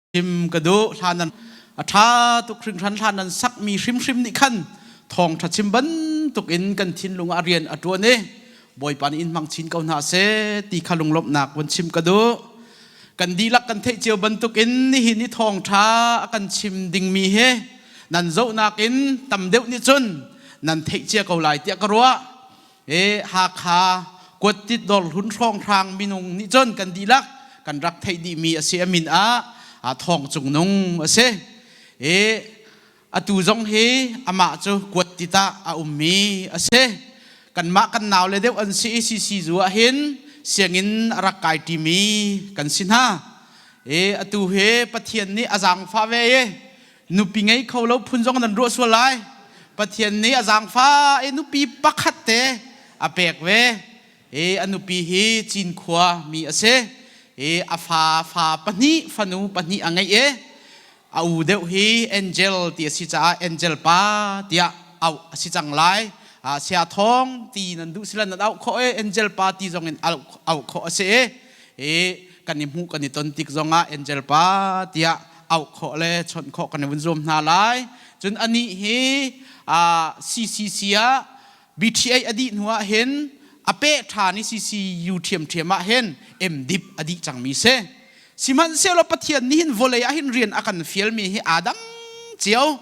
Chim ka duh. Hla nan a ṭha tuk hringhran. Hla nan sakmi hrimhrim nih khan thawngṭha chim bantukin kan thinlung ah rian a ṭuan i Bawipa nih in hmang chin ko hna seh ti kha lunglawmhnak vun chim ka duh. Kan dihlak kan theih cio bantukin nihin i thawngṭha a kan chim dingmi hi nan zohnak in tam deuh nih cun nan theih cia ko lai tiah ka ruah. E Hakha kuattit dawr hlun hrawnghrang minung nih cun kan dihlak kan rak theih dihmi a si. A min ah Thawng Cung Nung a si. E atu zong hi amah cu kuattit ah a ummi a si. Kanmah kan nau le deuh an si i CC zu ah hin sianginn a rak kai ṭimi kan si hna. E atu hi Pathian nih a zaangfah ve i nupi ngei kho lo phun zong nan ruah sual lai. Pathian nih a zaangfah i nupi pakhat te a pek ve i a nupi hi Cinkhua mi a si i a fa fa pahnih, fanu pahnih a ngeih i a u deuh hi Angel ti a si caah Angel pa tiah auh a si cang lai. Sia Thawng ti nan duh sila nan auh khawh i Angel pa ti zong in auh khawh a si i kan i hmuh kan i ton tik zongah Angel pa tiah auh khawh le chawnh khawh kan i vun zuam hna lai. Cun anih hi CCC ah BTA a dih hnu ah hin a peh ṭhan i CCU ṭhiamṭhiam ah hin MDip a dih cangmi si. Sihmanhsehlaw Pathian nih hin vawlei ah hin rian a kan fialmi hi aa dang cio.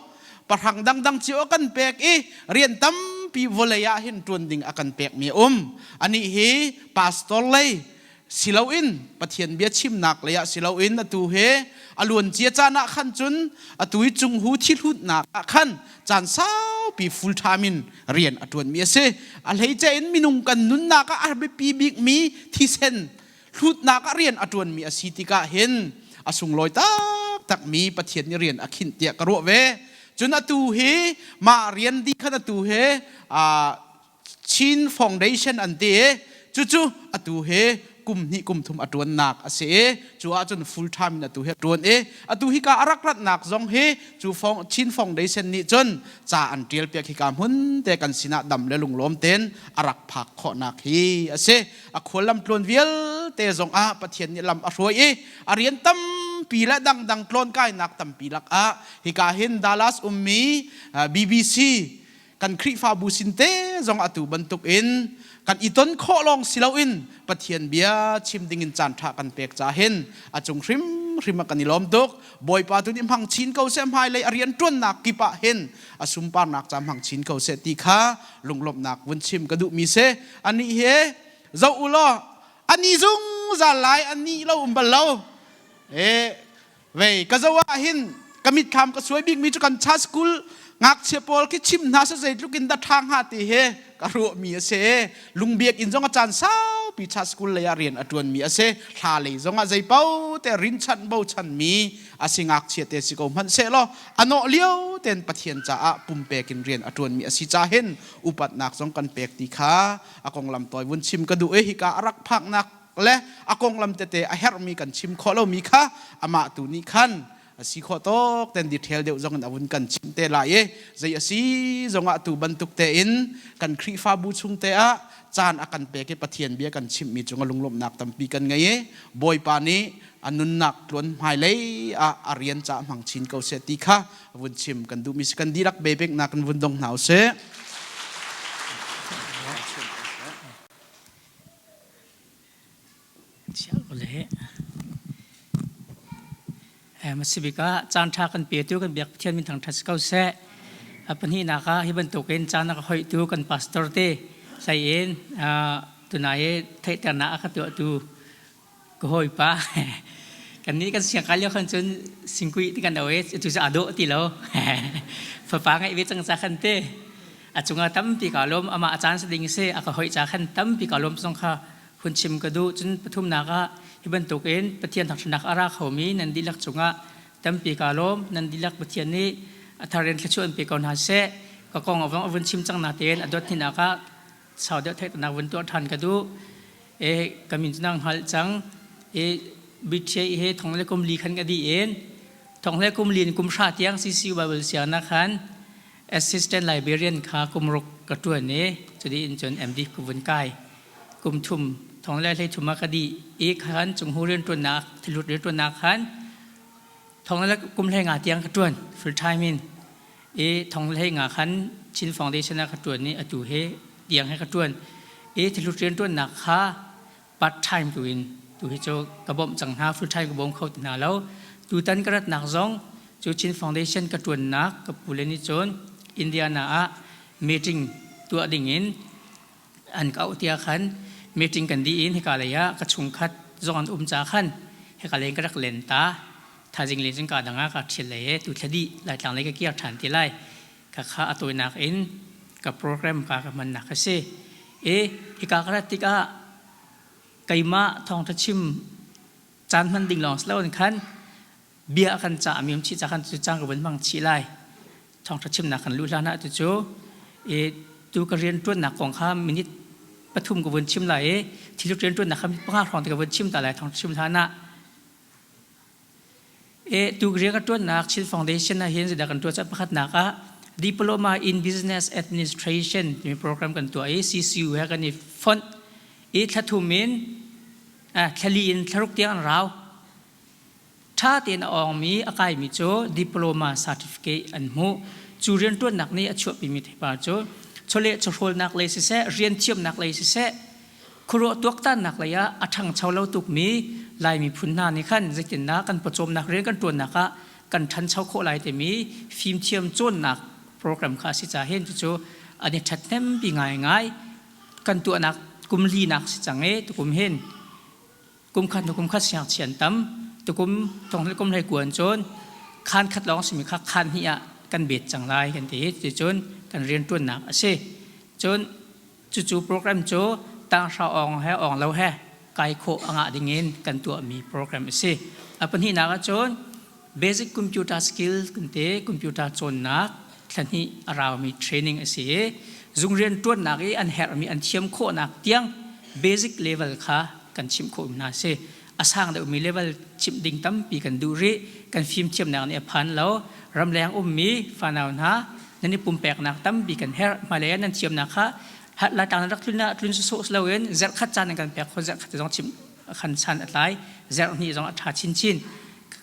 Pahrang dangdang cio a kan pek i rian tampi vawlei ah hin ṭuan ding a kan pekmi a um. Anih hi pastor lei siloin, Pathian bia chimnak lei ah siloin, atu he a luancia caan ah khan cun atu i cunghu thihlutnak ah khan caan saupi full time in rian a ṭuanmi a si. A hleice in minung kan nunnak ah a biapi bikmi thisen hlutnak ah rian a ṭuanmi a si tikah hin a sunglawi taktakmi Pathian nih rian a khinh tiah ka ruah ve. Cun atu hi mah rian dih khan atu hi Chin Foundation an ti i cucu atu hi kum hnih kum thum a ṭuannak a si i cu ahcun full time in atu hi a ṭuan i atu hika a rak ratnak zong hi cu Chin Foundation nih cun ca an ṭial piak. Hika hmun te kan sinah dam le lunglawm tein a rak phak khawhnak hi a si. A khuallam tluan vialte zong ah Pathian nih lam a hruai i a rian tampi le dangdang tlawn kainak tampi lakah hika hin Dallas ummi BBC kan Khrihfabu sin te zong atu bantuk in kan i ton khawh lawng si loin Pathian bia chim ding in caan ṭha kan pek ca hin a cung hrimhrim a kan i lawm tuk. Bawipa tu nih hmang chin ko seh, hmailei a rian ṭuannak kip ah hin a sunparnak ca hmang chin ko seh ti kha lunglawmhnak vun chim ka duhmi si. Anih he zoh u law ani zungzal lai, ani lo um bal lo. E Vei ka zo ah hin ka mitthlam ka suai bikmi cu kan cha school ngakchia pawl khi chim hna sa zeitluk in dah ṭha hnga ti hi ka ruahmi a si. Lungbiak inn zong a caan saupi cha school lei ah rian a ṭuanmi a si. Hla lei zong ah zeipo te rinchan bochanmi a si. Ngakchia te si ko hmanh sehlaw a nawh lio ten Pathian caah pumpek in rian a ṭuanmi a si ca hin upatnak zong kan pek ti kha a konglam tawi vun chim ka duh i hika a rak phaknak le a konglam tete a herhmi kan chim khawh lomi kha amah tu nih khan a si khawh tawk ten detail deuh zong in a vun kan chim te lai i zei a si zongah tu bantuk tein kan Khrihfabu chung te ah caan a kan pek i Pathian bia kan chimmi cung a lunglawmhnak tampi kan ngei i Bawipa nih a nunnak tluan hmailei ah a rian ca hmang chin ko seh ti kha vun chim kan duhmi si. Kan dihlak bebeknak kan vun dong hna usih. Masibik ah caan ṭha kan petu kan biak Pathian min thangṭhat si ko seh. A pahnihnak ah hi bantukin caan a ka hoihtu kan pastor te hlei in tunai i theihternak a ka tuahtu ka hawipa. Kannih kan siangkai lio khan cun singkui ti kan au i cu cu aa dawh ti lo. Fapa ngeih ve cang ca khan te. A cungah tampi kaa lawm. Amah a caan si ding si a ka hoih ca khan tampi kaa lawm zong kha hun chim ka duh. Cun pathumnak ah hi bantukin Pathian thangṭhatnak a ra khomi nan dihlak cungah tampi kaa lawm. Nan dihlak Pathian nih a thar in thluachuah in pe ko hna seh. Ka kong a vun chim cang natein a dawt hninak ah sau deuh theihternak vun tuah ṭhan ka duh. E ka min cu nang hngalh cang. E BTA he thong le kum li khan ka dih in thong le kum li in kum hra tiang CCU Bible siangnak khan Assistant Librarian kha kum ruk ka ṭuan i cudi in cun MD ka vun kai. Kum thum thong le hlei thum ah ka dih i khan cunghu rianṭuannak thilut rianṭuannak khan. Thong le kum hlei nga tiang ka ṭuan full time in. I thong hlei nga khan Chin Foundation ah ka ṭuan i atu he tiang he ka ṭuan. I thilhlut rianṭuannak kha part time tu in tu hi cu ka bawmh cang hna full time ka bawm kho ti hna lo. Tutan ka ratnak zong cu Chin Foundation ka ṭuannak ka pule nih cun Indiana ah meeting tuah ding in an ka auh tiah khan meeting kan dih in hika lei ah ka chungkhat zong an um ca khan hika lei ka rak len ta thaizing le cun ka dang ah ka ṭhial lei e tu thla dih laitlang lei ka kir ṭhan ti lai ka kha a tawinak in ka program ka ka hmannak a si i hika ka rat tikah keimah thawngṭha chim caan hman ding lawng si loin khan bia a kan cahmi um chih ca khan cu cang ka vun hmang chih lai thawngṭha chimnak kan luh hlan ah cucu i tu ka rian ṭuannak kong kha minute pathum ka vun chim lai i thil rian ṭuannak kha panga hrawng te ka vun chim ta lai thawngṭha chim hlan ah e tu rian ka ṭuannak Chin Foundation ah hin zeidah kan ṭuan ca pakhatnak ah Diploma in Business Administration timi program kan tuah i CCU he kan i fonh i thlathum in thlali in thlaruk tiang an rau Ṭha tein a awngmi a kaimi cu diploma certificate an hmuh. Cu rianṭuannak nih a chuahpimi theipar cu chawleh chawhrawlnak lei siseh, rian thiamnak lei siseh, khuaruah tuaktannak lei ah a ṭhangcho lo tukmi Lai miphun hna nih khan zeitindah kan pawcawmnak rian kan ṭuannak ah kan ṭhancho khawh lai timi fimthiam cawnnak program kha a si caah hin cucu an i ṭhathnempi ngaingai. Kan tuahnak kum linak si cang i tukum hin kum khat hnu kum khat siangchian tam tukum thong kum hlei kuan cun khan khat lawng simi kha khan hnih ah kan bet cang lai kan ti ti cun kan rian ṭuannak a si cun cucu program cu tanghra awng he awng lo he kai khawh a ngah ding in kan tuahmi program a si a pahnihnak ah cun basic computer skill kan ti computer cawnnak thlahnih a raumi training a si i zung rian ṭuannak i an herhmi an thiam khawhnak tiang basic level kha kan chimh khawh hna si a sang deuhmi level chimh ding tampi kan duh rih kan fimthiamnak nih a phan lo ramleng ummi fanau hna nan i pumpeknak tampi kan herh hmailei ah nan thiamnak kha latlang rak tlun ah tlun sawsawh loin zarhkhat caan an kan pek kho zarhkhat zong chimh khan san a tlai zarh hnih zong a ṭha chinchin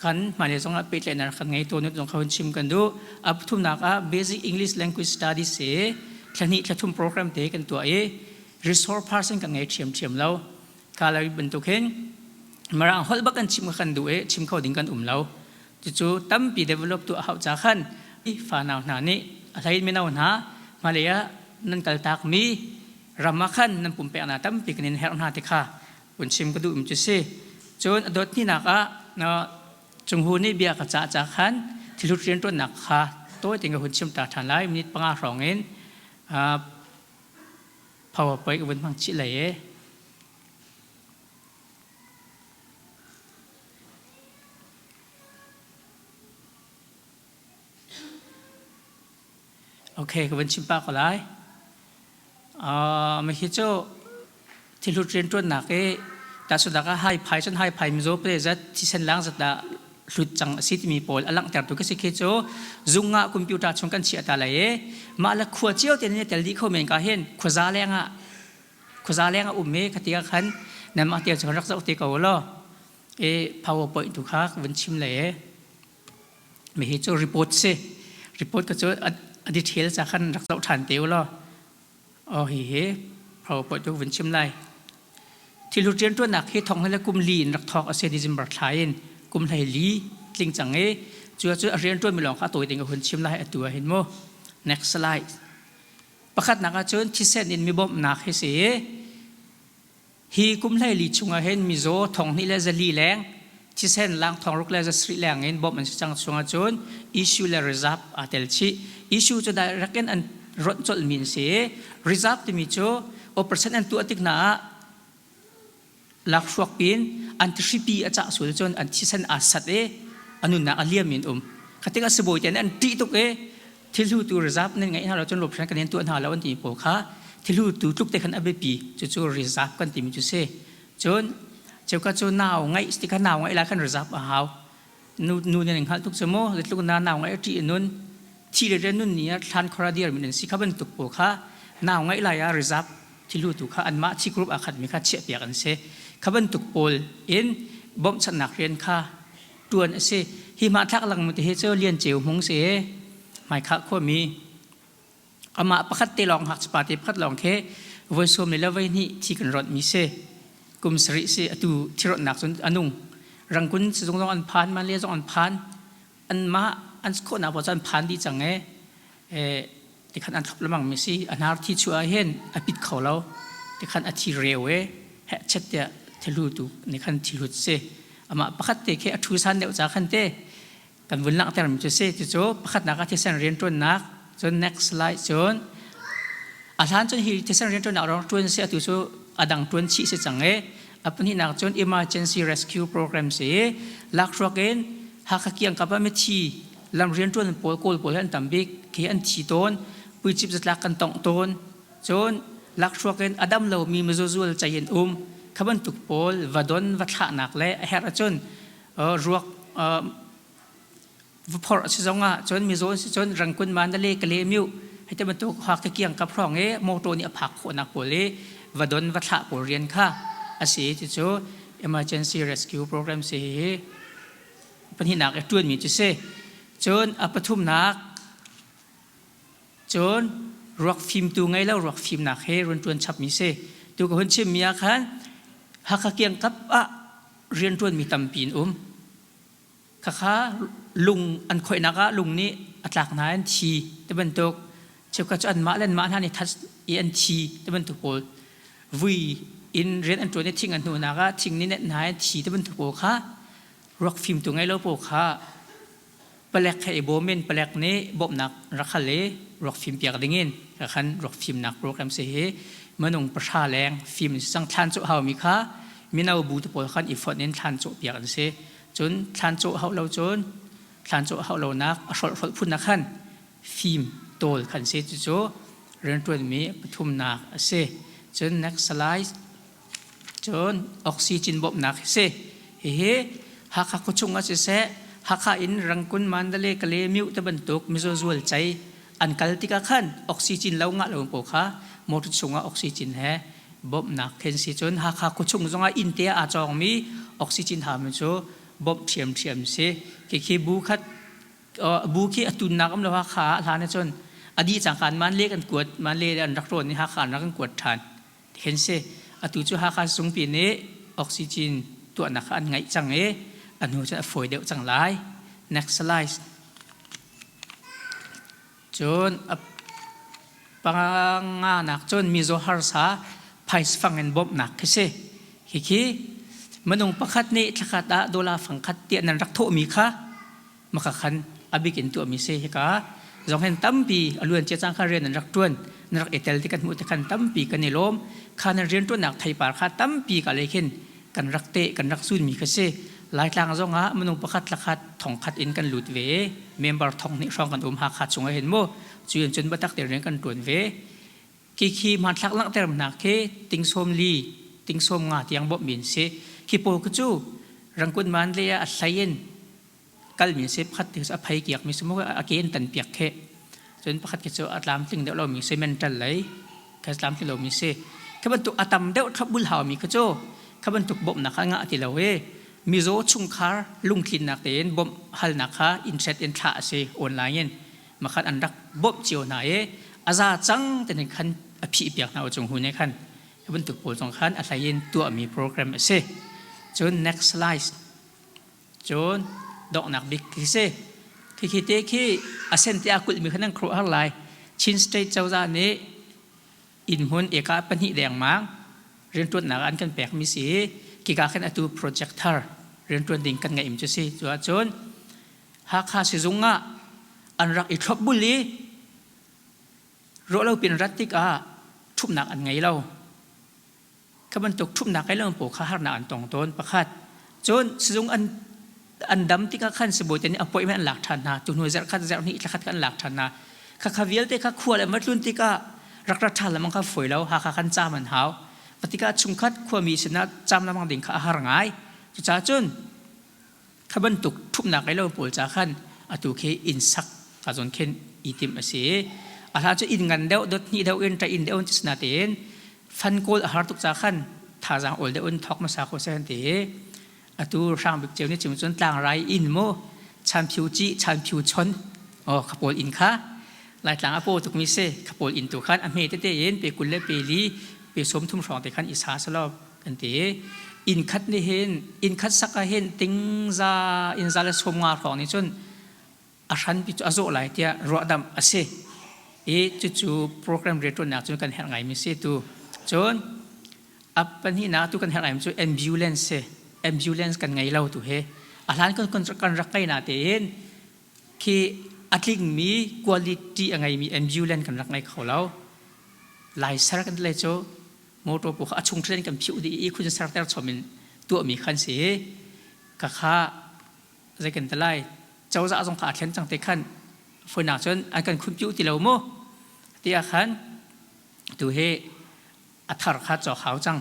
kan hmailei zong ah pehtlaihnak kan ngei tawn zong kha hun chim kan duh a pathumnak ah basic english language studies hi thlahnih thlathum program te kan tuah i resource person kan ngei ṭhiamṭhiam lo kalari bantuk hin mirang holh bak kan chim kan duh i chim kho ding kan um lo cucu tampi develop tu a hauh ca khan fanau hna nih a hlei mino hna hmalei ah nan kaltak mi ram ah khan nan pumpeknak tampi kan in herh hna ti kha vun chim ka duh mi cu si cun a dot hninak ah na cunghu nih bia ka cah ca khan thilhut rianṭuannak kha tawi tein ka hun chim ta ṭhan lai minute panga hrawng in PowerPoint ka vun hmang chih lai e. Okay, ka vun chim pah ko lai. Uh, hi cu thilhut rianṭuannak i tahchunhnak ah hai phai cun hai phai mizaw pale zat thisen lang zat dah hlut cang a si timi pawl a langhtertu ka si khi cu zung ah computer chung kan chiah ta lai i mah le khua cio te nih tel dih kho men ka hin khuaza leng ah khuaza leng ah um i khati ah khan nanmah te cu rak zoh te ko law i powerpoint tu kha ka vun chim lai i mi hi cu report si report ka cu a detail ca khan rak zoh ṭhan te u law Oh hi hi PowerPoint tu vun chim lai. Thilhut rianṭuannak hi thong le kum li in rak thawk a si December thla in kum hlei li tling cang i cu cu a rianṭuan mi lawng kha a tawi ding a hun chim lai atu ah hin mu. Next slide. Pakhatnak ah cun thisen in mi bawmhnak hi si i Hi kum hleili chungah hin mizaw 2,400 le zali leng, thisen lang 600 le zasarih leng in bawmh an si cang chungah cun issue le reserve aa tel chih. Issue cu direct in an ronh colhmi an si i reserve timi cu operation an tuah tik hna ah lakhruak pin an thihripi a cah sual cun an thisen aa sat i a nunnak a liam in um. Kha tikah sibawi te nih an ṭih tuk i thilhlutu reserve nan ngeih hna lo cun rophren kan in tuah hna lo an ti pawl kha thilhlutu tluk te khan a biapi cucu reserve kan timi cu si cun cheuka cu nau ngeih ti kha nau ngeih lai khan reserve a hau nu nu nan hngalh tuk cu mu zeitluk na nau ngeih a ṭih nun thi le nun ni ah thlan khora dir min an si kha bantuk pawl kha nau ngeih lai ah reserve thilhlutu kha anmah thi group aa khat mi kha chiah piak an si kha bantuk pawl in bawmhchanhnak rian kha ṭuan a si. Hi hmanthlak lang te hi cu Lian Ceu Hmung si. Hmaikhah khuami amah pakhat te lawng ngakchipa te pakhat lawng khi voi sawm le voi hnih thi kan rawnh mi si. Kum sarih si atu thi rawnhnak cun a nung. Rangkun sizung zong an phan, Manle zong an phan. Anmah an khawhnak paoh cu an phan dih cang e. Tikhan an thlop lengmang mi si. A hnar thi chuah ah hin a pit kho lo. Tikhan a thi reu e. Heh chet tiah thilhu tu nih khan thilhut si. Amah pakhat te khi a ṭhu san deuh ca khan te kan vun langhter mi cu si. Cucu pakhatnak ah thisen rianṭuannak, cun next slide cun a hlan cun hi thisen rianṭuannak rawng ṭuan si atu cu a dang ṭuan chih si cang i a pahnihnak cun emergency rescue program si lakhruak in Hakha kiangkap ah mithi lam rianṭuan pawl kawl pawl hi an tam bik khi an thi tawn puicip zatlak kan tongh tawn cun lakhruak in a dam lomi mizaw zual cei in um kha bantuk pawl va don va thlahnak le a herh ahcun ruak va phorh a si zongah cun mizaw si cun Rangkun Mandalay Kalaymyo hei ti bantuk Hakha kiangkap hrawng i motor nih a phak khawhnak pawl i va don va thlah pawl rian kha a si cucu emergency rescue program si hi pahnihnak i ṭuanmi cu si. Cun a pathumnak cun ruak fimtu ngei lo ruak fimnak he run ṭuan chapmi si. Tu ka hun chimmi ah khan Hakha kiangkap ah rianṭuanmi tampi an um. Khakha lung an khoihnak ah lung nih a tlak hna an thi ti bantuk cheukhat cu anmah le anmah hna nih that i an thi ti bantuk pawl vui in rian an ṭuan i thing an hnuhnak ah thing nih nenh hna i an thi ti bantuk pawl kha ruak fimtu ngei lo pawl kha palek he i bawm in palek nih bawmhnak rak hal i ruak fim piak dingin khan ruak fimnak program si hi minung pahra leng fim sang thlan cawh haumi kha mino bu te pawl khan i fonh in thlan cawh piak an si cun thlan cawh hau lo cun thlan cawh hau lonak a hrolh hrolh phun na khan fim tawl khan si cucu rianṭuanmi pathumnak a si cun next slide Cun oxygen bawmhnak hi si. Hihi Hakha khuachung ah siseh, Hakha in Rangkun, Mandalay, Kalaymyo te bantuk mizaw zualcei an kal tikah khan oxygen lo ngah lo pawl kha motor chungah oxygen he bawmhnak khen si. Cun Hakha khuachung zongah inn te ah aa cawngmi oxygen hami cu bawmh ṭhiamṭhiam si. Khikhi bu khat bu khi a tunnak um lo Hakha ah hlan ahcun a dih cangka in Manle kan kuat, Manle an rak rawn i Hakha an rak kan kuat ṭhan. Khen si. Atu cu Hakha zungpi nih oxygen tuahnak kha an ngeih cang i a hnu cun a fawi deuh cang lai. Next slide. Cun a panganak cun mizaw harsa phaisfang in bawmhnak khi si. Hikhi minung pakhat nih thlakhat ah dollar fangkhat tiah nan rak thawhmi kha maka khan a bik in tuahmi si hika zong hen tampi a luan cia cang kha rian an rak tuan na rak i tel ti kan hmuh te khan tampi kan i lawm kha nan rian tuannak theipar kha tampi ka le khin kan rak te kan rak zunmi kha si Laitlang zong ah minung pakhat lakhat thong khat in kan lut ve member thong hnih hrawng kan um Hakha chung ah hin mu cu in cun batak te rian kan tuan ve khi khi hmanthlak langhter hna khi ting sawm li ting sawm nga tiang bawmh mi an si khi pawl khi cu Rangkun man le a hlei in kalmi si pakhat te a phei kiak mi si mu a ke in tan piak khe cun pakhat khi cu a tlamtling deuh lomi si mental lei kha tlamtling lomi si kha bantuk a tam deuh thlopbul hau mi kha cu kha bantuk bawmhnak kha ngah ti lo i mizaw chungkhar lungtlinnak tein bawmh halnak kha internet in thlah a si online in makhat an rak bawmh cio hna i a za cang ten khan a phih piak hna chung hu ne khan bantuk pawl zong khan a hlei in tuahmi program a si cun next slide Cun donghnak bik khi si. Khikhi te khi a sen te a kulhmi kha nan khuaruahhar lai. Chin State cozah nih innhmun eka pahnih dengmang rianṭuannak an kan pekmi si i kika khin atu project thar rianṭuan ding kan ngeih cu si. Cu ahcun Hakha sizung ah an rak i thlopbul i ruahlo pin rat tikah ṭhumhnak an ngei lo. Kha bantuk ṭhumhnak ngei lo pawl kha harnak an tong tawn. Pakhat, cun sizung an an dam tikah khan sibawi te nih appointment an lak ṭhan hna. Tu hnu zarh khat, zarh hnih, thla khat kha an lak ṭhan hna. Khakha vialte kha khual an va tlun tikah rak ra ṭhan lengmang kha fawi lo. Hakha khan caam an hau. Tikah chungkhat khuami sinah caam lengmang ding kha a har ngai. Cucaah cun Kha bantuk ṭhumhnak ngei lo pawl ca khan atu khi inn sak ka zawn khin i timh a si. A hlan cu inn ngan deuh, dot hnih deuh in, ṭa inn deuh in ti natein fan kawl a har tuk ca khan thazaang awl deuh in thawk hmasa ko seh an ti. Atu Hrang Bik Ceu nih chim cun tlangrai inn mu. Chanphiu ci Chanphiu chon oh khapawl inn kha Laitlang a paw tukmi si khapawl inn tu khan a hme tete in pe 24 pe 30 hrawng te khan i sa selaw kan ti. Inn khat nih hin inn khat sak ah hin tingza inn za le 50 hrawng nih cun a hranpi cu a zawh lai tiah ruahdamh a si. I cucu program rianṭuannak cun kan herh ngaimi si tu. Cun a pahnihnak tu kan herh ngaimi cu ambulance si. Ambulance kan ngei lo tu hi. A hlan kan kan rak ngei na tein khi a tlingmi quality a ngeimi ambulance kan rak ngei kho lo. Lai ser kan le cu motor pu kha a chung thlen kan phiuh dih i khun serter chom in tuahmi khan si. Ka kha zei kan ti lai cozah zong kha a thlen cang te khan foinak cun an kan khunpiu ti lo mu ti ah khan tu hi a thar kha cawk hau cang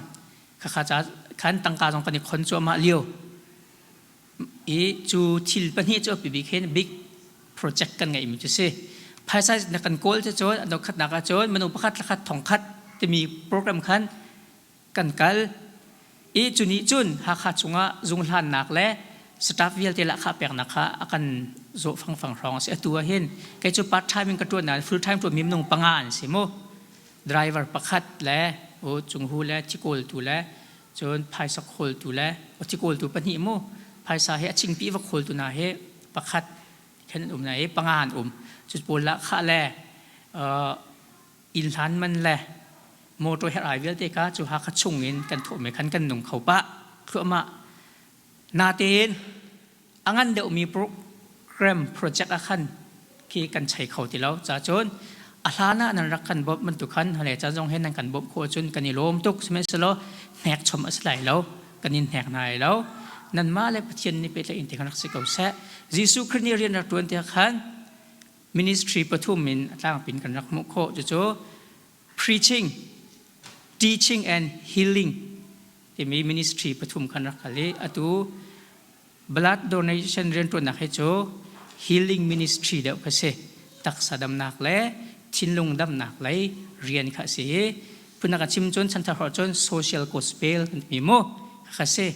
kha kha ca khan tangka zong kan i khon cuahmah lio i cu thil pahnih cu a bik hin big project kan ngeihmi cu si phaisa na kan kawl cu cun a khatnak ah cun minung pakhat lakhat thong khat timi program khan kan kal i cu nih cun Hakha chungah zunghlannak le staff vialte lahkhah peknak kha a kan zawh fangfang hrawng a si. Atu ah hin kei cu part time in ka ṭuan nain full time ṭuan mi minung panga an si mu. Driver pakhat le o cunghu le thikawltu le cun phaisa khawltu le o thikawltu pahnih mu. Phaisa hi a chingpi va khawltu hna hi pakhat khan an um na i panga an um. Cu pawl lahkhah le inn hlan man le motor herh-ai vialte kha cu Hakha chung in kan thawhmi khan kan nung kho pah thluahmah. Natein a ngan deuhmi program project ah khan khi kan chei kho ti lo. Ca cun a hlan ah nan rak kan bawmh bantuk khan hale caan zong he nan kan bawmh khawh cun kan i lawm tuk. Sihmanhsehlaw hnek chom a si lai lo. Kan in hnek hna lai lo. Nanmah le Pathian nih pehtlaih in te khan rak si ko seh. Jesuh Khrih nih rian rak ṭuan tiah khan ministry pathum in a tlangpin kan rak hmuh khawh. Cucu preaching, teaching and healing timi ministry pathum kan rak kal i atu blood donation rianṭuannak hi cu healing ministry deuh kha si. Taksa damnak le thinlung damnak lei rian kha a si i phundang ka chim cun chanthar hrawh cun social gospel kan timi mu kha si.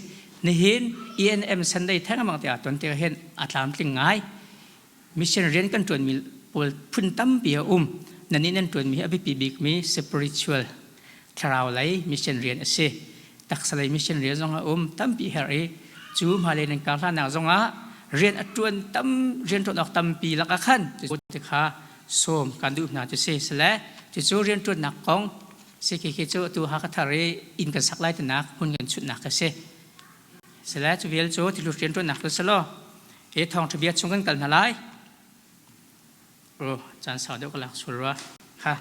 Nihin ENM Sunday thengmang te ah ton te hin a tlamtling ngai. Mission rian kan ṭuanmi pawl phun tampi a um. Nannih nan ṭuanmi hi a biapi bikmi spiritual thlarau lei mission rian a si. Taksa lei mission rian zong a um tampi herh i cu hmailei nan kar hlanak zongah rian a ṭuan tam rian ṭuan awk tampi lakah khan ti kha sawm kan duh hna cu si. Sile cucu rian ṭuannak kong si khi khi cu atu Hakha thar i inn kan sak lai tinak hmun kan chutnak a si. Sile cu vial cu thilhlut rianṭuannak cu si law hi thawngṭha bia chung kan kal hna lai. Oh, caan sau deuh ka lak sual rua. Kha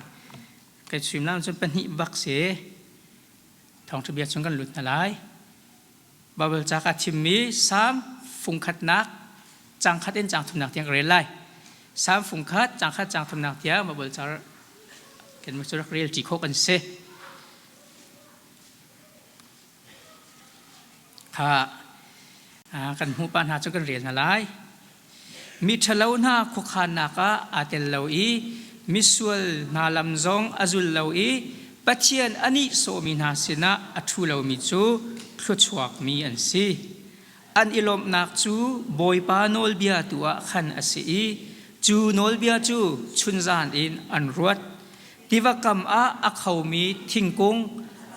kai suimlam cun pahnih bak si. Thawngṭha bia chung kan lut hna lai. Bible ca ka thimmi Salm fungkhatnak cang khat in cang thumnak tiang ka rel lai. Salm fungkhat cang khat cang thumnak tiang Bible ca kan cu rak rel ṭi khawh kan si. Kha kan hmuh pah hna cu kan rel hna lai. Mi ṭhalo hna khuakhannak ah aa tel lo i misual hna lam zong a zul lo i Pathian a nihsawhmi hna sinah a ṭhu lomi cu thluachuakmi an si. An i lawmhnak cu Bawipa nawlbia tu ah khan a si i cu nawlbia cu chunzan in an ruat. Tiva kam ah a khomi thingkung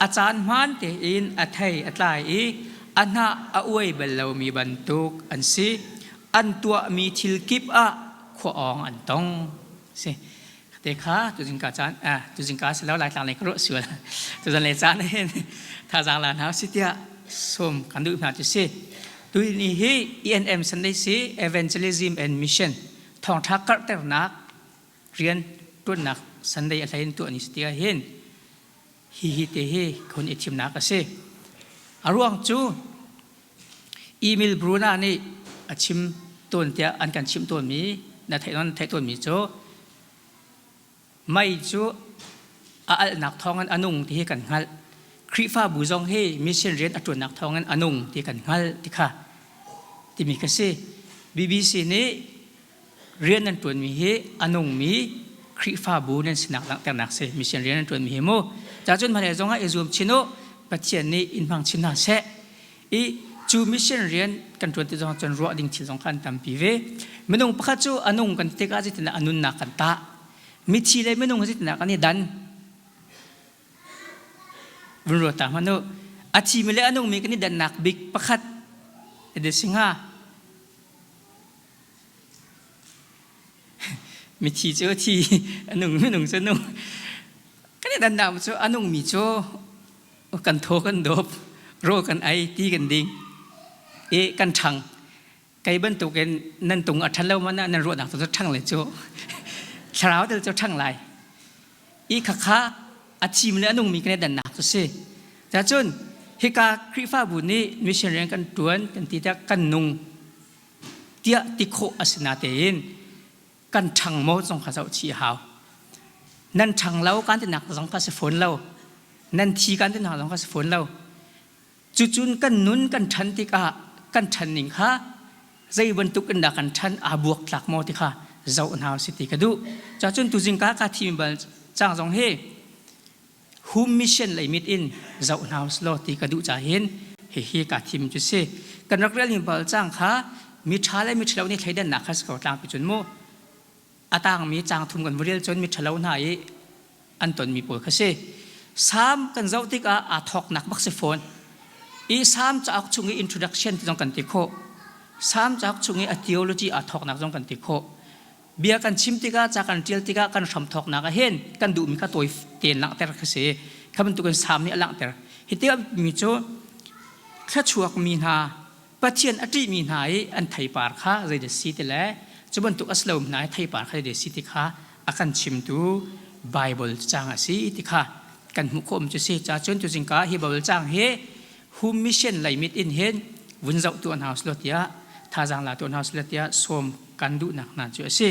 a caan hmaan tein a thei a tlai i a hnah a uai bal lomi bantuk an si. An tuahmi thil kip ah khua awng an tong. Si. Te kha tuzing ka caan ah tuzing ka si lo Laitlang lei ka ruah sual. Tuzan le caan hin thazaang la hna si tiah sawm kan duh hna cu si. Tu ni hi ENM Sunday si Evangelism and Mission thawngtha karhternak rian ṭuannak Sunday a hlei in tuah ni si tiah hin hihi te hi khun i thimnak a si. A ruang cu Emil Bruna nih a chim tawn tiah an kan chimh tawnmi na theih non theih tawnmi cu mei cu a alhnak thawngin a nung ti hi kan hngalh. Khrihfabu zong hi mission rian a ṭuannak thawngin a nung ti kan hngalh ti kha timi kha si. BBC nih rian nan ṭuanmi hi a nungmi Khrihfabu nan sinak langhternak si mission rian nan ṭuanmi hi mu cacun hmailei zongah i zuam chin u Pathian nih in hmang chin hna seh i. Cu mission rian kan ṭuan ti zong cun ruah ding thil zong kha an tampi ve. Minung pakhat cu a nung kan tikah zeitindah a nunnak kan tah. Mithi le minung zeitindah kan i dan. Vun ruat ta hmanh u. A thimi le a nungmi kan i dannak bik pakhat a si hnga. Mithi cu a thi, a nung minung cu a nung. Kan i dannak cu a nungmi cu kan thaw kan dawp, rawl kan ei, ti kan ding, i kan ṭhang. Kei bantukin nan tung a ṭhan lo man ah nan ruahnak cu ṭhang le cu thlarau tel cu ṭhang lai. I khakha a thim le a nungmi kan i dannak cu si. Cacun hika Khrihfabu nih mission rian kan ṭuan kan ti tiah kan nung tiah ti khawh a si natein kan ṭhang maw zong kha zoh chih a hau. Nan ṭhang lo kan tinak zong kha si fawn lo. Nan thi kan tinak zong kha si fawn lo. Cucun kan nun kan ṭhan tikah kan ṭhan ning kha zei bantuk in dah kan ṭhan aa buak tlak maw ti kha zoh hna si ti ka duh. Cacun tuzing ka ka thimi bal cang zong hi home mission lei mit in zoh hna uslaw ti ka duh ca hin hihi ka thim cu si. Kan rak rel mi bal cang kha mi ṭha le mi ṭhalo nih thleidannak kha si ko tlangpi cun mu. A tangmi cang thum kan vurel cun mi ṭhalo hna i an tonmi pawl kha si. Salm kan zoh tikah aa thawknak bak si fawn. I Salm cauk chung i introduction ti zong kan ti khawh. Salm cauk chung i a theology aa thawknak zong kan ti khawh. Bia kan chim tikah, ca kan ṭial tikah kan hramthawknak ah hin kan duhmi kha tawi tein langhter kha si. Kha bantukin Salm nih a langhter. Hi ti mi cu thluachuak mi hna Pathian a ṭihmi hna i an theipar kha zeidah si ti le cu bantuk a si lomi hna i theipar kha zeidah si ti kha a kan chimtu Baibal caang a si ti kha kan hmuh khawh cu si. Cacun tuzingka hi Baibal caang hi home mission lei mit in hin vun zoh tuah hna usih law tiah thazaang la tuah hna usih law tiah sawm kan duhnak hna cu a si.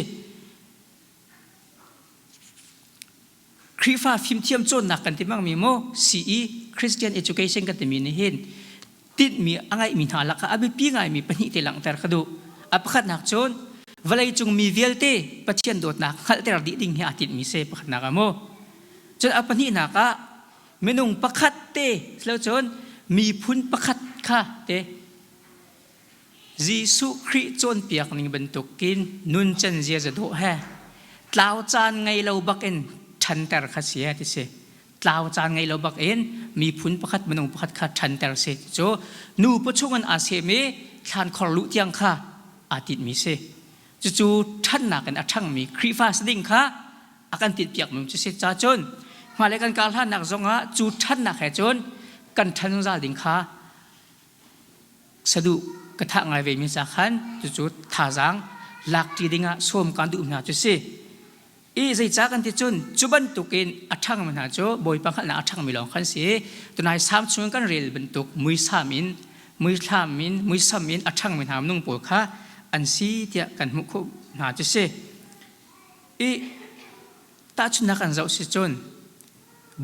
Khrihfa fimthiam cawnnak kan ti bangmi mu CE Christian Education kan timi nih hin tinhmi a ngeihmi hna lakah a biapi ngaimi pahnih te langhter ka duh. A pakhatnak cun vawleicung mi vialte Pathian dawtnak hngalhter dih ding hi aa tinhmi si pakhatnak ah mu. Cun a pahnihnak ah minung pakhat te silo cun miphun pakhat kha te Jesuh Khrih cawnpiak ning bantukin nuncan ziaza dawh he tlau caan ngei lo bakin ṭhanter kha si ti si. Tlau caan ngei lo bakin miphun pakhat minung pakhat kha ṭhanter si ti cu nu pawchung in aa sem i thlankhor luh tiang kha aa tinhmi si. Cucu ṭhannak in a ṭhangmi Khrihfa si ding kha a kan tinhpiak mi cu si. Ca cun hmailei kan kar hlannak zongah cu ṭhannak he cun kan ṭhan zungzal ding kha saduh ka thah ngai ve mi ca khan cucu thazaang lakṭi dingah sawm kan duh hna cu si. I zeicah kan ti cun cu bantukin a ṭhangmi hna cu Bawipa hngalhnak a ṭhangmi lawng khan si. Tunai Salm chung kan rel bantuk muisam in muithlam in muisam in a ṭhangmi hna minung pawl kha an si tiah kan hmuh khawh hna cu si. I tahchunhnak kan zoh si cun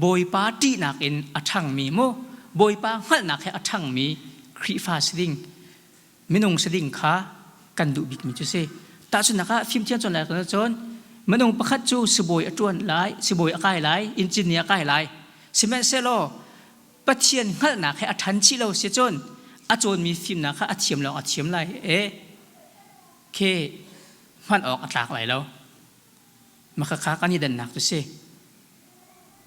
Bawipa ṭihnak in a ṭhangmi mu Bawipa hngalhnak he a ṭhangmi Khrihfa si ding minung si ding kha kan duh bikmi cu si. Tahchunhnak ah fimthiam cawn lai kan cun minung pakhat cu sibawi a ṭuan lai, sibawi a kai lai, engineer a kai lai. Sihmanhsehlaw Pathian hngalhnak he a ṭhan chih lo si cun a cawnmi fimnak kha a thiam lawng a thiam lai e khi hman awk a tlak lai lo. Makhakha kan i dannak cu si.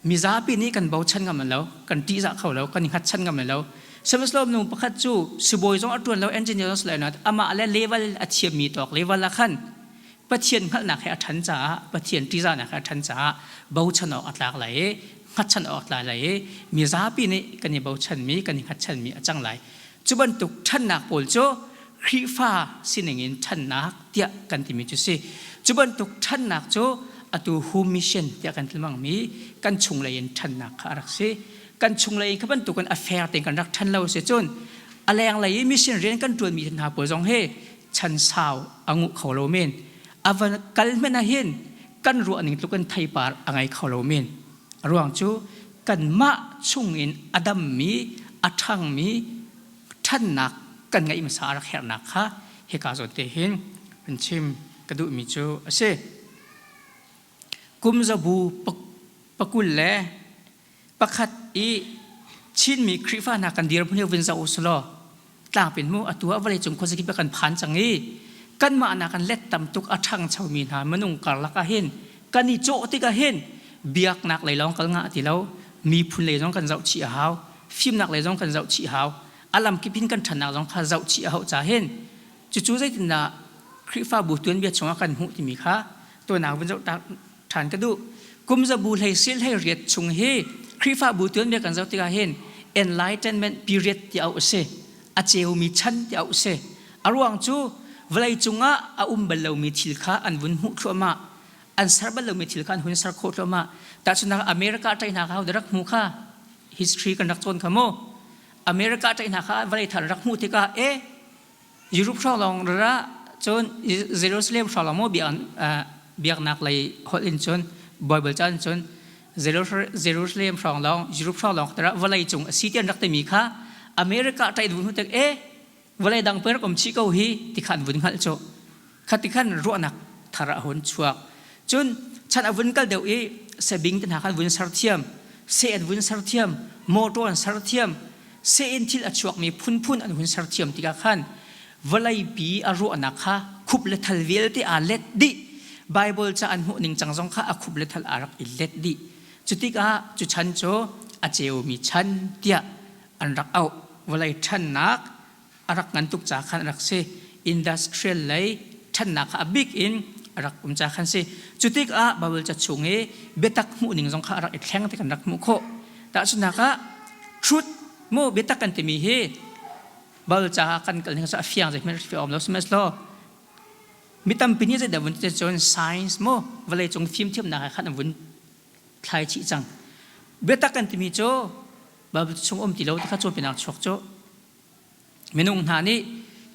Mizapi nih kan bochan ngam lo, kan ṭihzah kho lo, kan i hngatchan ngam lo. Sihmanhsehlaw minung pakhat cu sibawi zong a ṭuan lo, engineer zong si lo, amah le level a thiammi tawk level ah khan Pathian hngalhnak he a ṭhan caah, Pathian ṭihzahnak he a ṭhan caah bochan awk a tlak lai i, hngatchan awk a tlak lai i, mizapi nih kan i bochanmi, kan i hngatchanmi a cang lai. Cu bantuk ṭhannak pawl cu Khrihfa sining in ṭhannak tiah kan timi cu si. Cu bantuk ṭhannak cu atu home mission tiah kan ti mi kan chunglei in ṭhannak kha a rak si. Kan chunglei in kha bantukin a fair tein kan rak ṭhan lo si cun a lenglei i mission rian kan ṭuanmi hna pawl zong hi chan sau a nguh kho lo men. A van kal hmanh ah hin kan ruah ning tluk in theipar a ngei kho lo men. A ruang cu kanmah chungin a dammi, a ṭhangmi ṭhannak kan ngeih hmasa a rak herhnak kha hika zawn te hin an chim ka duhmi cu a si. Kum zabu pakul le pakhat i Chinmi Khrihfa hna kan dirhmun hi vun zoh u law. Tlangpin mu atu ah vawleicung khuazakip ah kan phan cang i kanmah nakin let tam tuk a ṭhangchomi hna minung karlak ah hin kan i cawh tikah hin biaknak lei lawng kal ngah ti lo, miphun lei zong kan zoh chih a hau, fimnak lei zong kan zoh chih a hau, a lamkip hin kan ṭhannak zong kha zoh chih a hauh ca hin cucu zeitindah Khrihfabu tuanbia chungah kan hmuh timi kha tuannak vun zoh ṭhan ka duh. Kum zabu hlei sil hlei riat chung hi Khrihfabu tuanbia kan zoh tikah hin enlightenment period ti auh a si. A ceumi chan ti auh a si. A ruang cu vawlei cungah a um bal lomi thil kha an vun hmuh thluahmah. An ser bal lomi thil kha an hun ser khawh thluahmah. Tahchunhnak America ṭaihnak kha rak hmu kha history kan rak cawn kha mu. America ṭaihnak kha vawlei thar rak hmuh tikah e Europe hrawng lawng rara cun Jerusalem hrawng lawng maw biaknak lei holh in cun Bible ca in cun Jerusalem hrawng lawng Europe hrawng lawng tara vawlei cung a si ti an rak timi kha America ṭai vun hmu tik e vawlei dang pe rak um chih ko hi ti kha an vun hngalh cu kha ti khan ruahnak thar a hun chuak cun chan a vun kal deuh i sabing te hna khan vun ser thiam seh an vun ser thiam motor an ser thiam seh in thil a chuakmi phunphun an hun ser thiam tikah khan vawleipi a ruahnak kha khup le thal vialte aa let dih Bible ca an hmuh ning cang zong kha a khup le thal aa rak i let dih cu tikah cu chan cu a ceumi chan tiah an rak auh vawlei ṭhannak a rak ngan tuk ca khan a rak si industrial lei ṭhannak kha a bik in a rak um ca khan si cu tikah Bible ca chung i biatak hmuh ning zong kha a rak i thleng ti kan rak hmuh khawh tahchunhnak ah truth mu biatak kan timi hi Bible ca kan kal ning a fiang zeihmanh a um lo sihmanhsehlaw mi tampi nih zeidah vun ti cun science mu vawlei cung fimthiamnak he khan an vun thlai chih cang biatak kan timi cu Bible chung um ti lo ti kha cawnpinak chuak cu Minung hna nih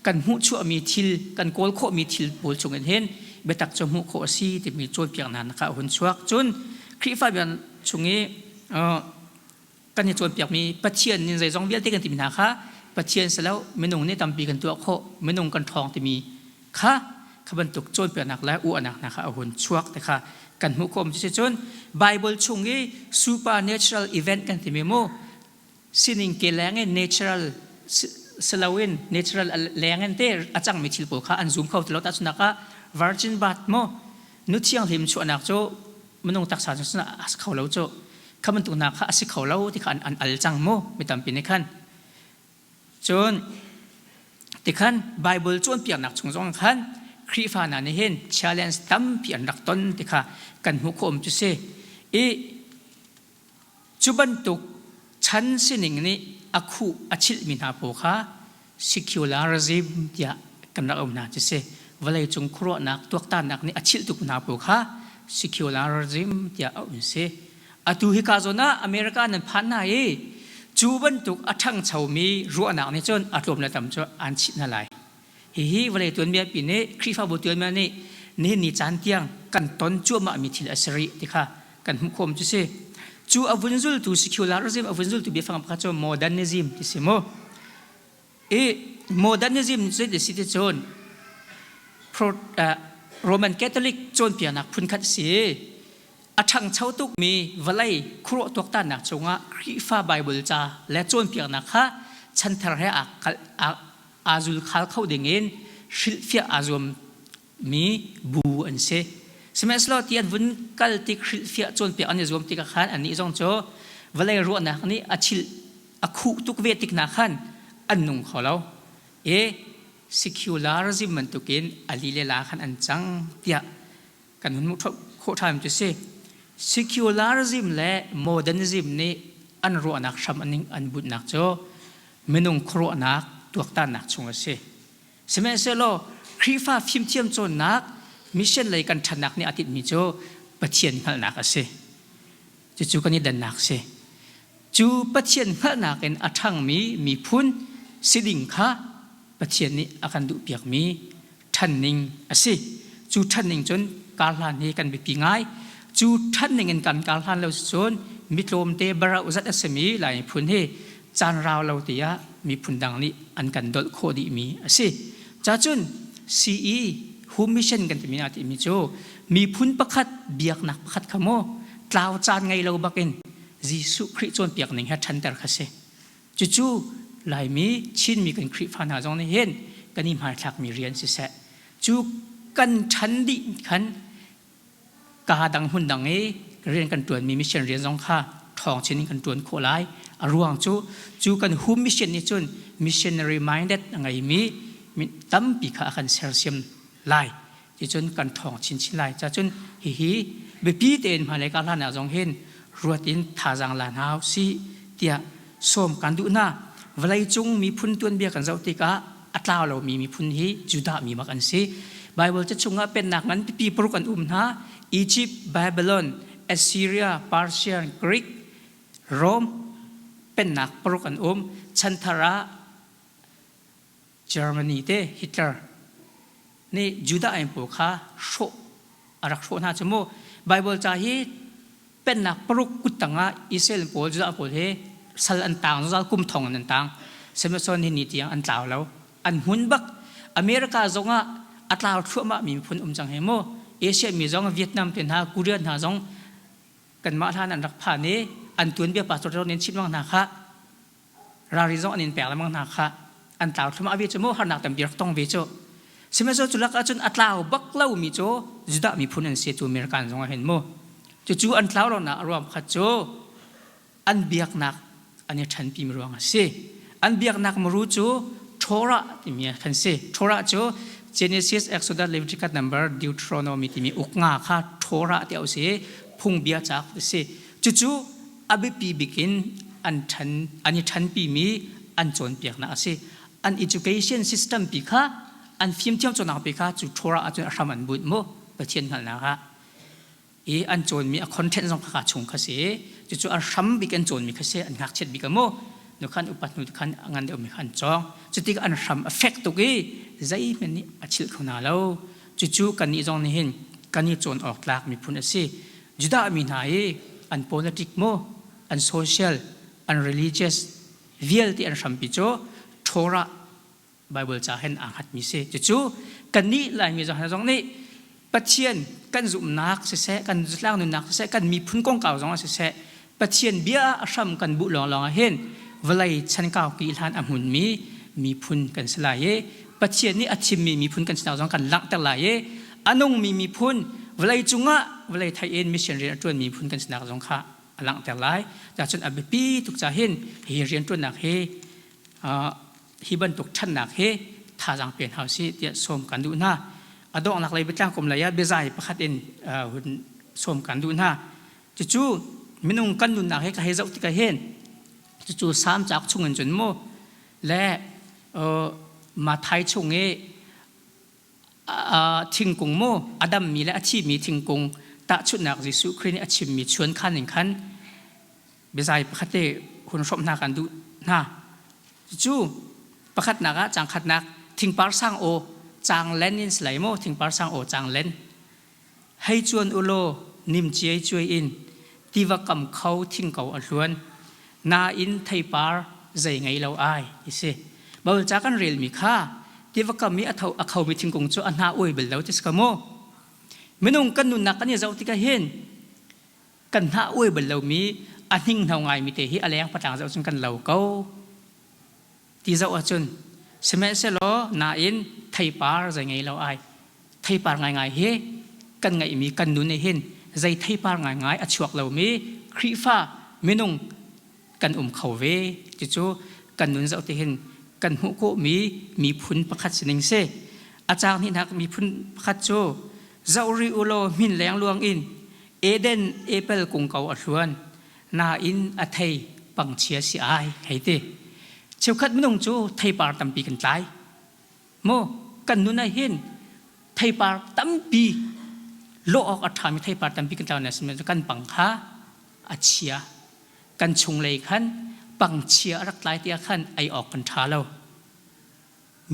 kan hmuhchuahmi thil, kan kawl khawhmi thil pawl chungin hin biatak cu hmuh khawh a si timi cawnpiaknak kha a hun chuak. Cun Khrihfa bia chung i kan i cawnpiakmi Pathian nih zeizong vialte kan timi hna kha Pathian si lo minung nih tampi kan tuah khawh, minung kan ṭhawng timi kha kha bantuk cawnpiaknak le uahnak hna kha a hun chuak ti kha kan hmuh khawh. Cuticun Bible chung i supernatural event kan timi mu sining ke leng in natural siloin natural leng in te a cangmi thil pawl kha an zum kho ti lo tahchunhnak ah virgin birth mu nu thianghlim chuahnak cu minung taksa cu a si kho lo cu kha bantuk hna kha a si kho lo ti kha an al cang mu mi tampi nih khan cun tikhan Bible cawnpiaknak chung zong khan Khrihfa hna nih hin challenge tampi an rak ton ti kha kan hmuh khawh cu si i Cu bantuk chan sining nih a khuh a chilhmi hna pawl kha secularism tiah kan rak um hna cu si. Vawleicung khuaruahnak tuaktannak nih a chilh tuk hna pawl kha secularism tiah a um si. Atu hika zawn ah America nan phan hna i cu bantuk a ṭhangchomi ruahnak nih cun a tlawm le tam cu an chih hna lai. Hihi vawlei tuanbia pi nih Khrihfabu tuanbia nih nihin ni caan tiang kan ton cuahmahmi thil a si rih ti kha kan hmuh khawm cu si. Cu a vun zultu secularism a vun zultu biafang pakhat cu modernism ti si mu. I modernism cu ti si ti cun Roman Catholic cawnpiaknak phunkhat si. A ṭhangcho tukmi vawlei khuaruah tuaktannak cungah Khrihfa Bible ca le cawnpiaknak kha chanthar he aa aa zulkhal kho dingin hrilhfiah aa zuammi bu an si. Sihmanhsehlaw ti an vun kal tik hrilhfiah cawnpiak an i zuam tikah khan annih zong cu vawlei ruahnak nih a chilh a khuh tuk ve tik hna khan an nung kho lo i secularism bantukin a li le la khan an cang tiah kan hun hmuh khawh ṭhan cu si. Secularism le modernism nih an ruahnak hram an, an bunhnak cu minung khuaruahnak tuaktannak chung a si. Sihmanhsehlaw Khrihfa fimthiam cawnnak mission lei kan ṭhannak nih a tinhmi cu Pathian hngalhnak a si. Cucu kan i dannak si. Cu Pathian hngalhnak in a ṭhangmi miphun si ding kha Pathian nih a kan duhpiakmi ṭhanning a si. Cu ṭhanning cun karhlan hi kan biapi ngai. Cu ṭhanning in kan karhlan lo cun mi tlawmte barauh zat a simi Lai miphun hi caan rau lo tiah miphun dang nih an kan dolh khawh dihmi a si. Cacun CE Home Mission kan timi ah timi cu miphun pakhat biaknak pakhat kha maw tlau caan ngei lo bakin Jesuh Khrih cawnpiak ning he ṭhanter kha si. Cucu Laimi Chinmi kan Khrihfa hna zong nih hin kan i hmaithlakmi rian siseh cu kan ṭhan dih khan kaa dang hmun dang i rian kan ṭuanmi mission rian zong kha ṭhawng chin in kan ṭuan khawh lai. A ruang cu cu kan home mission nih cun missionary minded a ngeimi tampi kha a kan sersiam lai. Ticun kan ṭhawng chinchin lai. Cacun hihi biapi tein hmailei ka hlan ah zong hin ruat in thazaang la hna usih tiah sawm kan duh hna. Vawleicung miphun tuanbia kan zoh tikah a tlau lomi miphun hi Judah mi bak an si. Bible ca chungah pennak ngan pipi paruk an um hna. Egypt, Babylon, Assyria, Persian, Greek, Rome pennak paruk an um. Chanthar ah Germany te Hitler nih Judah in pawl kha hrawh a rak hrawh hna cu mu. Bible ca hi pennak paruk kut tangah Israel pawl Judah pawl hi sal an tang zungzal kum thong in an tang. Sihmanhsehlaw ni ni tiang an tlau lo. An hmun bak. America zongah a tlau thluahmah mi miphun um cang he mu. Asia mi zong Vietnam te hna Korea hna zong kanmah hlan an rak phan i an tuanbia pastor nin chim hna kha ralrin zong an in pek lengmang hna kha an tlau thluahmah ve cu mu harnak tampi rak tong ve cu. Sihmanhsehlaw cu lakah cun a tlau bak lomi cu Judah miphun an si cu American zong ah hin mu. Cucu an tlau lonak a ruang pakhat cu an biaknak an i ṭhanpi mi ruang a si. An biaknak muru cu Torah timi kan si. Torah cu Genesis, Exodus, Leviticus, Number, Deuteronomy timi uk nga kha Torah ti a si. Phungbia cauk a si. Cucu a biapi bik in an ṭhan an i ṭhanpimi an cawnpiaknak a si. An education system pi kha an fimthiam cawnnak pi kha cu Torah ahcun a hram an bunh mu Pathian hngalhnak ah i an cawnmi a content zong kha chung kha si. Cucu a hram bik an cawnmi kha si an ngakchiat bik a mu nu khan upat hnu khan a ngan deuhmi kha an cawng. Cutik an hram a fek tuk i zeihmanh nih a chilh kho hna lo. Cucu kannih zong nih hin kan i cawn awk tlak miphun a si. Judah mi hna i an politic maw, an social, an religious vialte an hrampi cu Torah Bible ca hen aa hngatmi si. Cucu kannih Laimi zong zong nih Pathian kan zumhnak siseh, kan zatlang nunnak siseh, kan miphun kongkau zong ah siseh, Pathian bia a hram kan buh lawnglawng ah hin vawlei chankau ki hlan a hmunmi miphun kan si lai i Pathian nih a thimmi miphun kan sinak zong kan langhter lai i a nungmi miphun vawlei cungah vawlei thei in mission rian a ṭuanmi miphun kan sinak zong kha a langhter lai. Cun a biapi tuk ca hin hi rianṭuannak hi hi bantuk ṭhatnak hi thazaang pe hna usih tiah sawm kan duh hna. A donghnak lei biatlang kum lei ah biazai pakhat in hun sawm kan duh hna. Cucu minung kan nunnak hi ka hei zoh tikah hin cucu Salm cauk chungin cun mu le Mathai chung i thingkung mu a dammi le a thimi thingkung tahchunhnak Jesuh Khrih nih a chimmi chuankhan in khan biazai pakhat te hun hrawmh hna kan duh hna. Cucu pakhatnak ah caang khatnak thingpar sang aw caang len in si lai maw thingpar sang aw caang len Hei cuan u law nimciai cuai in tiva kam kho thing ko a hluan. Nain theipar zei ngei lo ai ti si. Baibal ca kan relmi kha tiva kam i a tho a khomi thingkung cu a hna uai bal lo ti si ko mu. Minung kan nunnak kan i zoh tikah hin kan hna uai bal lomi a hninghno ngaimi te hi a leng patlang zoh cun kan lo ko. Ti zoh ahcun sihmanhsehlaw nain theipar zei ngei lo ai. Theipar ngaingai hi kan ngeihmi kan nun nih hin zei theipar ngaingai a chuak lomi Khrihfa minung kan um kho ve. Cucu kan nun zoh ti hin kan hmuh khawhmi miphun pakhat sining si. A caang hnihnak miphun pakhat cu zoh rih u law hmin lengluang in Eden apple kung ko a hluan. Nain a thei pangchia si ai hei ti. Cheukhat minung cu theipar tampi kan tlai. Mu kan nun ah hin theipar tampi lawh awk a ṭhami theipar tampi kan tlau na sin kan pang kha a chia. Kan chunglei khan pangchia a rak tlai tiah khan ei awk kan ṭha lo.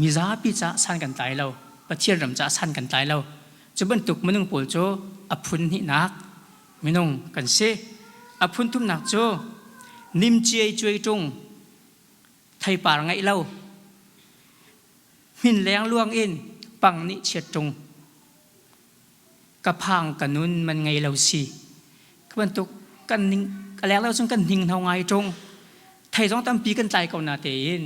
Mizapi caah san kan tlai lo. Pathian ram caah san kan tlai lo. Cu bantuk minung pawl cu a phun hnihnak minung kan si. A phun thumnak cu nimciai cuai ṭung theipar ngeih lo hmin lengluang in pang nih chiat ṭung ka phang ka nun man ngei lo si ka bantuk kan ning ka leng lo cun kan hning hno ngai ṭung. Thei zong tampi kan tlai ko na tein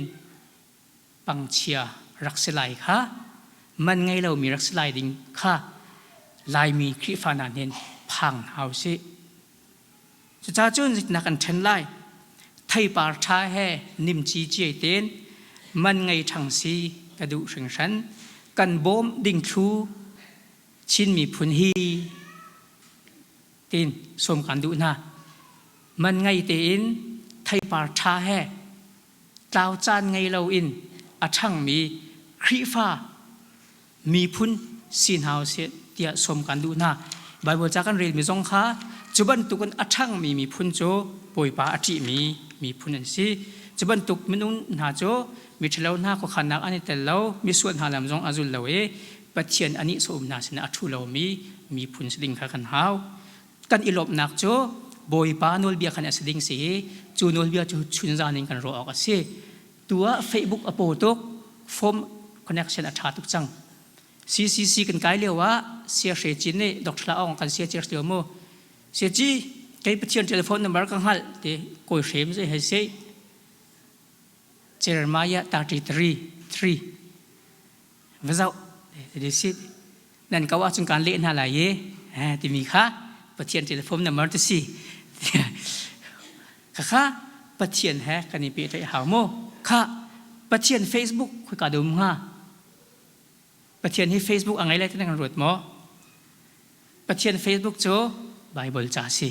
pangchia rak si lai kha man ngei lomi rak si lai ding kha Laimi Khrihfa hna nih phang hna usih. Cucaah cun zeitindah kan ṭhen lai? Theipar ṭha he nimci ciai tein man ngei ṭhang si ka duh hringhran. Kan bawm ding thlu Chin miphun hi tiin sawm kan duh hna. Man ngei tein theipar ṭha he tlau caan ngei loin a ṭhangmi Khrihfa miphun si hna usih tiah sawm kan duh hna. Baibal ca kan relmi zong kha cu bantukin a ṭhangmi miphun cu Bawipa a ṭihmi miphun an si. Cu bantuk minung hna cu miṭhalo hna khuakhannak an i tel lo, misual hna lam zong a zul lo i Pathian a nihsawh hna sinah a ṭhu lomi miphun si ding kha kan hau. Kan i lawmhnak cu Bawipa nawlbia khan a si ding si i cu nawlbia cu chunzan in kan ruah awk a si. Tu ah Facebook a paw tuk, phone connection a ṭha tuk cang. CCC kan kai lio ah Sia Hre Cin nih Dr. Hla Aung kan sia cer lio mu. Sia ci kei Pathian telephone number ka hngalh ti kawi hrem zei hei si. Jeremiah 33 3 va zoh ti si nan ko ahcun kaan leh hna lai i timi kha Pathian telephone number ti si khakha Pathian he kan i pehtlaih hau mu kha Pathian Facebook khoika dum hnga Pathian hi Facebook a ngei lai ti nan kan ruat maw Pathian Facebook cu Bible ca si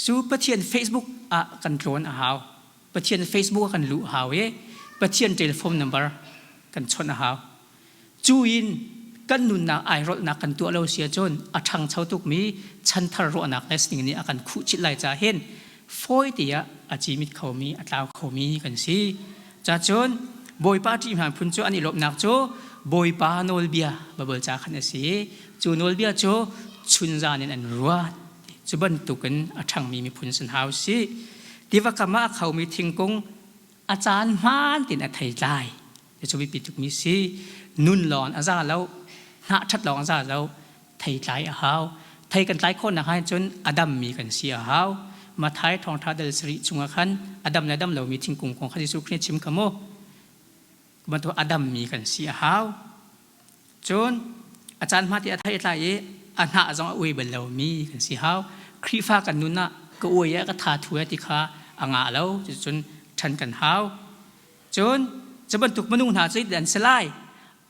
Cu Pathian Facebook ah kan tlawn a hau. Pathian Facebook ah kan luh a hau i Pathian telephone number kan chawnh a hau. Cu in kan nunnak airolhnak kan tuah lo si ahcun a ṭhangcho tukmi chanthar ruahnak le sining nih a kan khuhchilh lai caah hin fawi tiah a cimit khomi, a tlau khomi kan si. Cacun Bawipa ṭih hna phun cu an i lawmhnak cu Bawipa nawlbia Baibal ca khan a si i cu nawlbia cu chunzan in an ruat. Cu bantukin a ṭhangmi miphun si hna u sih. Tiva kam ah a khomi thingkung a caan hmaan tein a theitlai. Cu biapi tukmi si. Nun lawng a za lo, hnah ṭhat lawng a za lo, theitlai a hau. Thei kan tlai khawhnak ah cun a dammi kan si a hau. Matthai thawngṭha dal sarih chungah khan a dam le dam lomi thingkung kong kha Jesuh Khrih nih a chim kha mu. Bantuk a dammi kan si a hau. Cun a caan hma ti a thei a tlai i a hnah zong a ui bal lomi kan si hau. Khrihfa kan nun ah ka ui ah ka tha thu ti kha a ngah lo. Cucun ṭhan kan hau. Cun cu bantuk minung hna cu an si lai.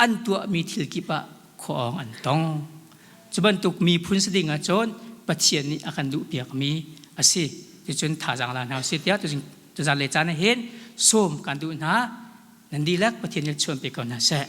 An tuahmi thil kip ah khuaawng an tong. Cu bantuk miphun si ding ahcun Pathian nih a kan duhpiakmi a si. Cucun thazaang la hna usih tiah tuzan le caan ah hin sawm kan duh hna. Nan dihlak Pathian nih chuan pe ko hna seh.